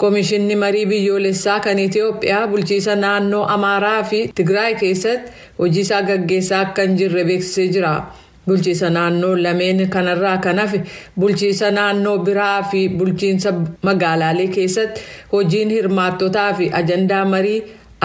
Koomishinni marii biyyoolessaa kan Itiyoophiyaa bulchiisa naannoo Amaaraa fi Tigraay keessatti hojii isaa gaggeessaa akka hin jirre beeksisee jira. Bulchiisa naannoo lameen kanarraa kan hafe bulchiisa naannoo biraa fi bulchiinsa magaalaalee keessatti hojiin hirmaattotaa fi ajandaa marii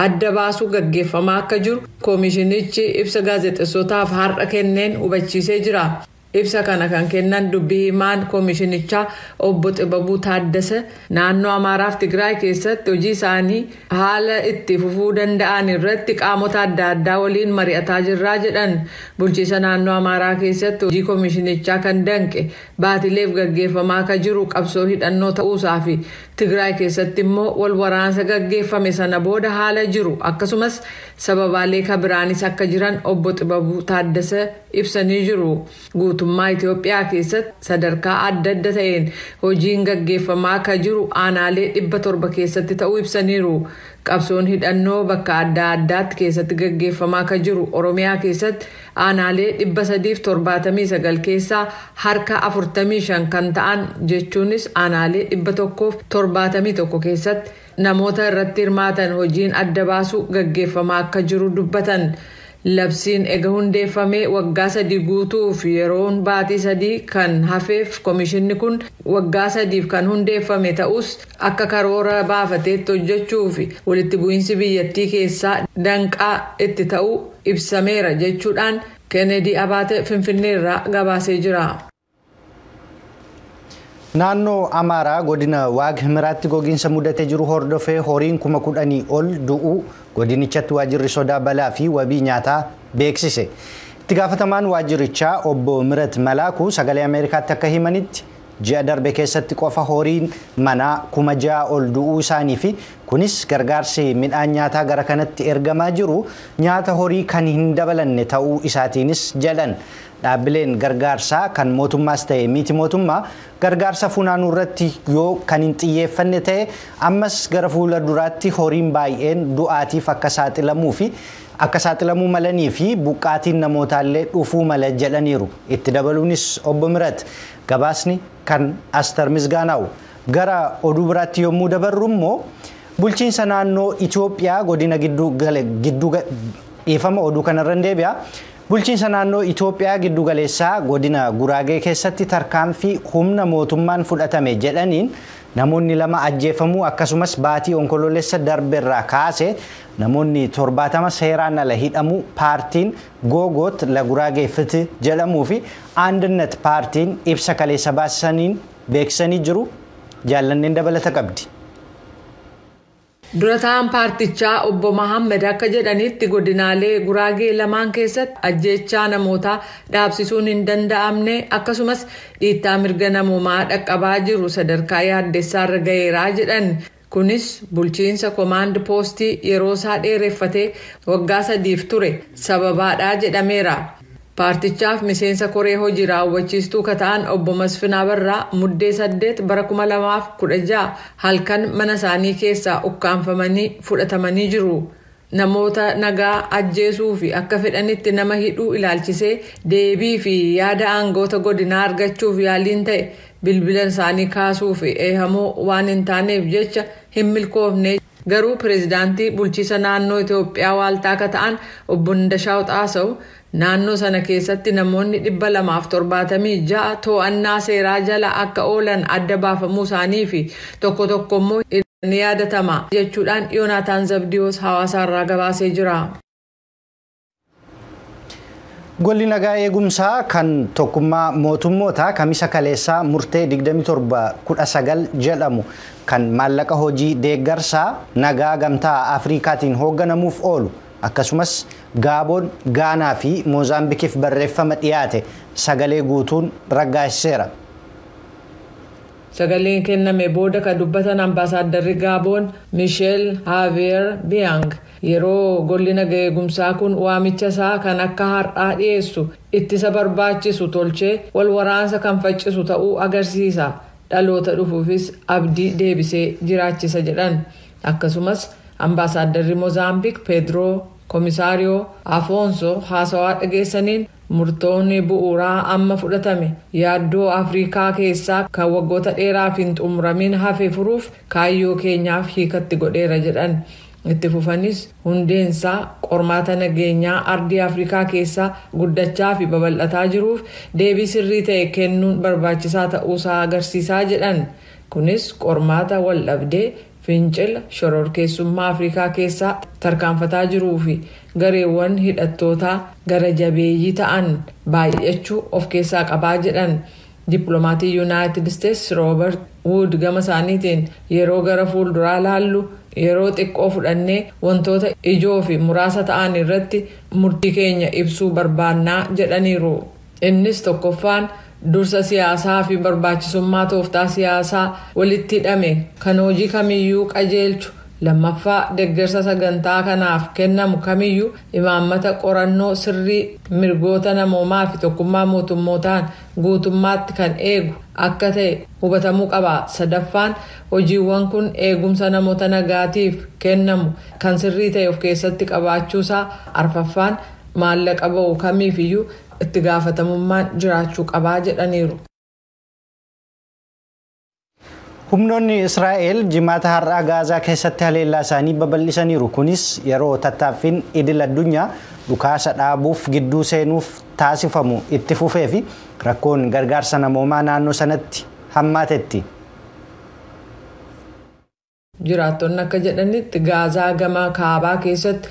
adda baasuu gaggeeffamaa akka jiru koomishinichi ibsa gaazexeessotaaf har'a kenneen hubachiisee jira. Ibsa kana kan kennan dubbii himaan koomishinichaa obbo Xibabuu Taaddasa naannoo Amaaraaf Tigraay keessatti hojii isaanii haala itti fufuu danda'an irratti qaamota adda addaa waliin mari'ataa jirraa jedhan. Bulchiisa naannoo Amaaraa keessatti hojii koomishinichaa kan danqe baatileef gaggeeffamaa akka jiru qabsoo hidhannoo ta'uusaa fi Tigraay keessatti immoo wal waraansa gaggeeffame sana booda haala jiru akkasumas sababaalee kabiraanis akka jiran obbo Xibabuu Taaddasa ibsanii jiru. Guutummaa Itiyoophiyaa keessatti sadarkaa adda adda ta'een hojiin gaggeeffamaa akka jiru aanaalee 700 keessatti ta'uu ibsaniiru. Qabsoon hidhannoo bakka adda addaatti keessatti gaggeeffamaa akka jiru Oromiyaa keessatti aanaalee 379 keessaa harka 45 kan ta'an jechuunis aanaalee 171 keessatti namoota irratti hirmaatan hojiin adda baasuu gaggeeffamaa akka jiru dubbatan. Labsiin ega hundeeffamee waggaa 3 guutuuf yeroon baatii 3 kan hafeef koomishinni kun waggaa 3 kan hundeeffame ta'us akka karoora baafateetti hojjechuuf walitti bu'iinsi biyyattii keessaa danqaa itti ta'uu ibsameera jechuudhaan Kennedy Abaate Finfinneerraa gabaasee jira. Naannoo Amaaraa godina Waag Himiraatti gogiinsa mudatee jiru hordofee horiin 10,000 ol du'uu godinichatti waajjirri sodaa balaa fi wabii nyaataa beeksise. Itti gaafatamaan waajjirichaa obbo Mirat Malaakuu sagalee Ameerikaatti akka himanitti ji'a darbe keessatti qofa horiin manaa 6,000 ol du'uu isaanii fi kunis gargaarsi midhaan nyaataa gara kanatti ergamaa jiru nyaata horii kan hin dabalanne ta'uu isaatiinis jedhan. Dhaabbileen gargaarsaa kan mootummaas ta'e miti mootummaa gargaarsa funaanuu irratti yoo kan hin xiyyeeffanne ta'e ammas gara fuula duraatti horiin baay'een du'aatiif akka saaxilamuu fi akka saaxilamuu malanii fi buqqaatiin namootaallee dhufuu mala jedhaniiru. Itti dabaluunis obbo Mirat gabaasni kan Aster Misgaanaa'u. Gara oduu biraatti yommuu dabarru immoo bulchiinsa naannoo Itoophiyaa godina gidduu dhiifama oduu kanarra hin deebi'a. Bulchiinsa naannoo Itoophiyaa giddu galeessaa godina Guraagee keessatti tarkaanfii humna mootummaan fudhatame jedhaniin namoonni 2 ajjeefamuu akkasumas baatii onkoloolessa darbeerraa kaase namoonni 70 seeraan ala hidhamuu paartiin Googoot la Guraagee Fiti jedhamuu fi Andinet paartiin ibsa kaleessa baasaniin beeksisanii jiru. Jaallanneen dabalata qabdi. Dura ta'an paartichaa obbo Mahammed akka jedhanitti godinaalee Guraagee lamaan keessatti ajjeechaa namootaa dhaabsisuun hin danda'amne akkasumas dhiittaa mirga namoomaa dhaqqabaa jiru sadarkaa yaaddessaarra ga'eeraa jedhan. Kunis bulchiinsa koomaand poostii yeroo isaa dheereffatee waggaa 3 ture sababaadhaa jedhameera. Paartichaaf miseensa koree hojii raawwachiistuu ka ta'an obbo Masfinaa Barraa muddee 8 bara 2016 halkan mana isaanii keessaa ukkaanfamanii fudhatamanii jiru. Namoota nagaa ajjeesuu fi akka fedhanitti nama hidhuu ilaalchisee deebii fi yaada aangoota godinaa argachuuf yaaliin ta'e bilbila isaanii kaasuu fi eehamoo waan hin taaneef jecha hin milkoofne. Garuu pireezidaantii bulchiisa naannoo Itoophiyaa waaltaa ka ta'an obbo Ndashaw Xaasaw naannoo sana keessatti namoonni 276 to'annaa seeraa jala akka oolan adda baafamuu isaanii fi tokko tokko immoo ni yaadatama jechuudhaan Yoonaataan Zabdiyoos hawaasaarraa gabaasee jira. Golli nagaa eegumsaa kan tokkummaa mootummootaa kamisa kaleessaa murtee 2719 jedhamu kan maallaqa hojii deeggarsaa nagaa gamtaa Afrikaatiin hoogganamuuf oolu akkasumas Gaaboon, Gaanaa fi Moozaambikiif barreeffama dhiyaate sagalee guutuun raggaasiseera. Sagaleen kenname booda kan dubbatan ambaasaaddarri Gaaboon Miisheel Haaviyer Biyang yeroo golli nagaa eegumsaa kun waamicha isaa kan akka har'aa dhiyeessu ittisa barbaachisu tolchee wal waraansa kan faccisu ta'uu agarsiisa. Dhaloota dhufuufis abdii deebisee jiraachisa jedhan. Akkasumas ambaasaaddarri Moozaambiik Peedroo Komisaariyoo Afoonso haasawaa dhageessaniin murtoonni bu'uuraa amma fudhatame yaaddoo Afrikaa keessaa kan waggoota dheeraaf hin xumuramin hafe furuuf kaayyoo keenyaaf hiikatti godheera jedhan. Itti fufanis hundeensaa qormaata nageenyaa ardii Afrikaa keessaa guddachaa fi babal'ataa jiruuf deebii sirrii ta'e kennuun barbaachisaa ta'uusaa agarsiisaa jedhan. Kunis qormaata waldhabdee, fincila, shororkeessummaa Afrikaa keessaa tarkaanfataa jiruu fi gareewwan hidhattootaa gara jabeeyyii ta'an baay'achuu of keessaa qabaa jedhan. Dippiloomaatii Yuunaayitid Isteetsi Roobert Wood gama isaaniitiin, yeroo gara fuulduraa laallu, yeroo xiqqoo fudhannee wantoota ijoo fi muraasa ta'an irratti murtii keenya ibsuu barbaannaa jedhaniiru. Innis tokkoffaan dursa siyaasaa fi barbaachisummaa tooftaa siyaasaa walitti hidhame kan hojii kamiyyuu qajeelchu, lammaffaa deeggarsa sagantaa kanaaf kennamu kamiyyuu imaammata qorannoo sirrii mirgoota namoomaa fi tokkummaa mootummootaan guutummaatti kan eegu akka ta'e hubatamuu qaba, sadaffaan hojiiwwan kun eegumsa namoota nagaatiif kennamu kan sirrii ta'e of keessatti qabaachuusaa, arfaffaan maallaqa ba'u kamiifiyyuu itti gaafatamummaan jiraachuu qabaa jedhaniiru. Humnoonni Israa'el jimaata har'aa Gaazaa keessatti haleellaa isaanii babal'isaniiru. Kunis yeroo tattaaffiin idil addunyaa dhukaasa dhaabuuf gidduu seenuuf taasifamu itti fufee fi rakkoon gargaarsa namoomaa naannoo sanatti hammaatetti. Jiraattonni akka jedhanitti, Gaazaa gama kaabaa keessatti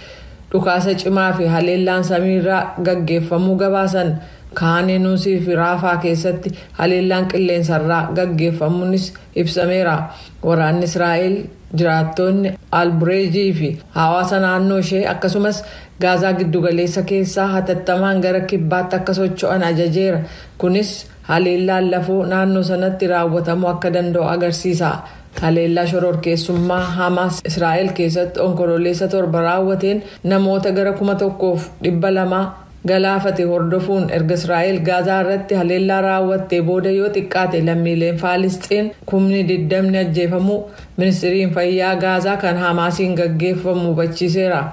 dhukaasa cimaa fi haleellaan samiirraa gaggeeffamuu gabaasan. Kaan Yuunusii fi Raafaa keessatti haleellaan qilleensarraa gaggeeffamuunis ibsameera. Waraanni Israa'el jiraattonni Albureejii fi hawaasa naannoo ishee akkasumas Gaazaa giddugaleessa keessaa hatattamaan gara kibbaatti akka socho'an ajajeera. Kunis haleellaan lafoo naannoo sanatti raawwatamuu akka danda'u agarsiisa. Haleellaa shororkeessummaa Hamaas Israa'el keessatti Onkololeessa 7 raawwateen namoota gara 1200 galaafate hordofuun, erga Israa'el Gaazaa irratti haleellaa raawwattee booda, yoo xiqqaate lammiileen Faalisxiin 20,000 ajjeefamuu Ministiriin Fayyaa Gaazaa kan Hamaasiin gaggeeffamu hubachiiseera.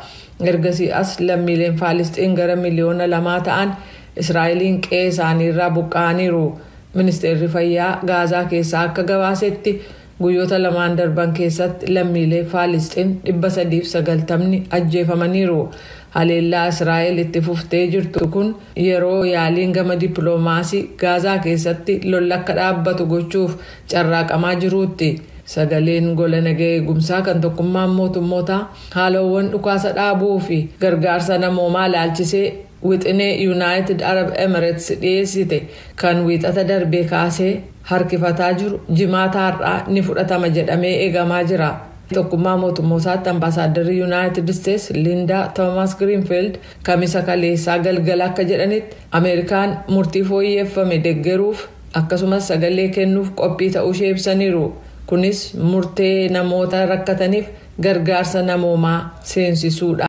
Ergasii as lammiileen Faalisxiin gara miliyoona 2 ta'an Israa'eliin qe'ee isaaniirraa buqqa'aniiru. Ministeerri Fayyaa Gaazaa keessaa akka gabaasetti, guyyoota lamaan darban keessatti lammiilee Faalisxiin 390 ajjeefamaniiru. Haleellaa Israa'el itti fuftee jirtu kun yeroo yaaliin gama dippiloomaasii Gaazaa keessatti lolli akka dhaabbatu gochuuf carraaqamaa jiruutti. Sagaleen gola nagaa eegumsaa kan Tokkummaan Mootummootaa haalawwan dhukaasa dhaabuu fi gargaarsa namoomaa laalchisee wixinee Yuunaayitid Arab Emirates dhiyeessite kan Wiixata darbee kaasee harkifataa jiru Jimaata har'aa ni fudhatama jedhamee eegamaa jira. Tokkummaa Mootummootaatti ambaasaaddarri Yuunaayitid Isteetsi Lindaa Toomas Giriinfiild Kamisa kaleessaa galgala akka jedhanitti, Ameerikaan murtii fooyyeffame deeggaruuf akkasumas sagalee kennuuf qophii ta'uu ishee ibsaniiru. Kunis murtee namoota rakkataniif gargaarsa namoomaa seensisuudha.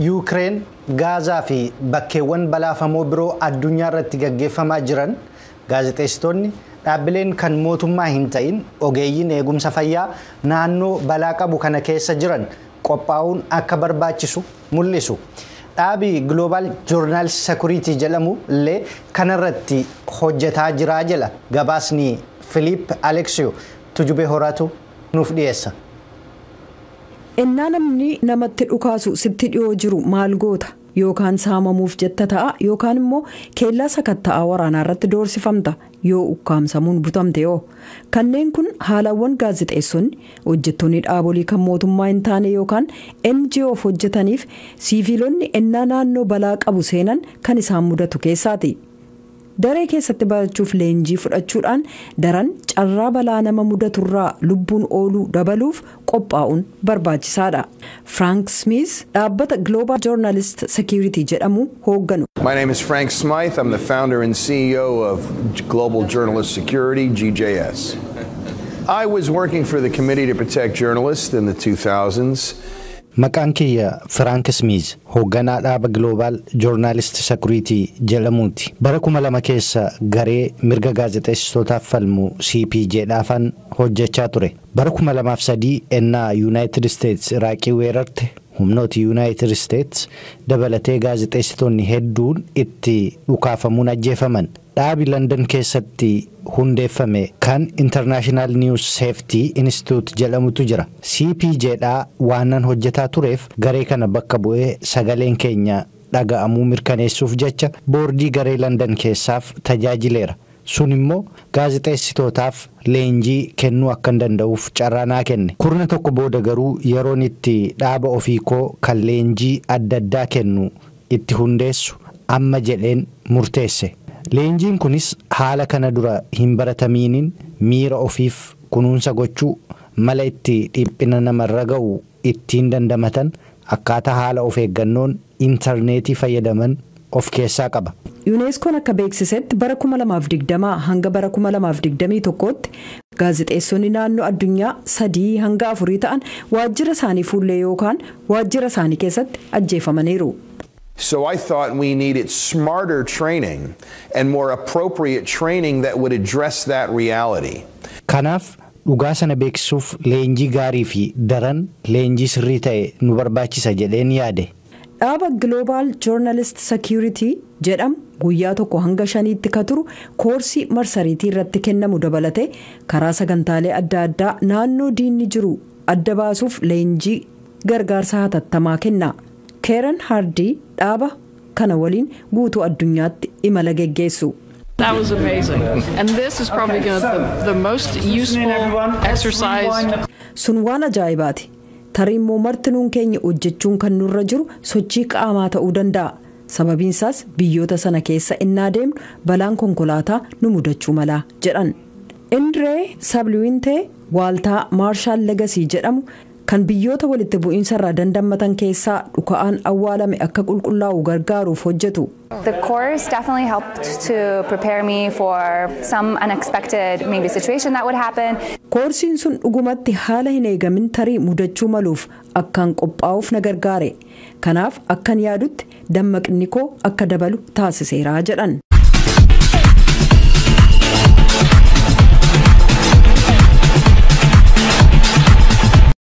Yuukireen, Gaazaa fi bakkeewwan balaafamoo biroo addunyaa irratti gaggeeffamaa jiran gaazexeessitoonni, dhaabbileen kan mootummaa hin ta'in, ogeeyyiin eegumsa fayyaa naannoo balaa qabu kana keessa jiran qophaa'uun akka barbaachisu mul'isu. Dhaabi Global Journalist Security jedhamu illee kanarratti hojjetaa jiraa jedha gabaasni Filiip Aleksiyoo. Tujubee Horaatu nuuf dhiyeessa. Ennaa namni namatti dhukaasu sitti dhiyoo jiru maal goota? Yookaan saamamuuf jetta ta'a, yookaan immoo keellaa sakatta'aa waraanaa irratti doorsifamta. Yoo ukkaamsamuun butamte yoo? Kanneen kun haalawwan gaazexeessonni, hojjettoonni dhaabolii kan mootummaa hin taane yookaan NGOf hojjetaniif siiviilonni ennaa naannoo balaa qabu seenan kan isaan mudatu keessaati. Daree keessatti barachuuf leenjii fudhachuudhaan daran carraa balaa nama mudaturraa lubbuun ooluu dabaluuf qophaa'uun barbaachisaadha. Frank Smith dhaabbata Global Journalist Security jedhamu hoogganu. My name is Frank Smythe. I'm the founder and CEO of Global Journalist Security, GJS. I was working for the Committee to Protect Journalists in the 2000s. Maqaan kiyya Firaank Smiiz, hoogganaa dhaaba Global Journalist Security jedhamuuti. Bara 2000 keessa garee mirga gaazexeessitootaaf falmu CPJ dhaafan hojjechaa ture. Bara 2003 ennaa Yuunaayitid Isteets Iraaqii weerarte Humnooti Yuunaayitid Isteets dabalatee gaazexeessitoonni hedduun itti dhukaafamuun ajjeefaman. Dhaabi London keessatti hundeeffame kan International News Safety Institute jedhamutu jira. CPJ dhaa waanan hojjetaa tureef, garee kana bakka bu'ee sagaleen keenya dhaga'amuu mirkaneessuuf jecha boordii garee London keessaaf tajaajileera. Sun immoo gaazexeessitootaaf leenjii kennuu akkan danda'uuf carraa naa kenne. Kurna tokko booda garuu yeroon itti dhaaba ofii koo kan leenjii adda addaa kennu itti hundeessu amma jedheen murteesse. Leenjiin kunis haala kana dura hin baratamiiniin miira ofiif kunuunsa gochuu, mala itti dhiphina namarra ga'u ittiin dandamatan, akkaataa haala of eeggannoon intarneetii fayyadaman of keessaa qaba. Yuuneeskoon akka beeksisetti, bara 2020 hanga bara 2021tti gaazexeessonni naannoo addunyaa 3 hanga 4 ta'an waajjira isaanii fuullee yookaan waajjira isaanii keessatti ajjeefamaniiru. So I thought we needed smarter training and more appropriate training that would address that reality. Kanaaf dhugaa sana beeksisuuf leenjii gaarii fi daran leenjii sirrii ta'e nu barbaachisa jedheen yaade. Dhaaba Global Journalist Security jedhamu guyyaa 1 hanga 5tti ka turu koorsii marsariitii irratti kennamu dabalatee, karaa sagantaalee adda addaa naannoo diinni jiru adda baasuuf leenjii gargaarsa hatattamaa kenna. Keeran Hardii dhaaba kana waliin guutuu addunyaatti imala geggeessu. That was amazing. And this is probably going to the most useful exercise. Sun waan ajaa'ibaati. Tarii immoo martinuun keenya hojjechuun kan nurra jiru sochii qaamaa ta'uu danda'a. Sababiinsaas biyyoota sana keessa innaa deemnu balaan konkolaataa nu mudachuu mala, jedhan. Indree Sabliwintee waaltaa Marshall Legacy jedhamu kan biyyoota walitti bu'iinsa irraa dandammatan keessaa dhuka'aan awwaalame akka qulqullaa'u gargaaruuf hojjetu. The course definitely helped to prepare me for some unexpected maybe situation that would happen. Koorsiin sun dhugumatti haala hin eegamin tarii mudachuu maluuf akkaan qophaa'uuf na gargaare. Kanaaf akkan yaadutti dammaqni koo akka dabalu taasiseera, jedhan.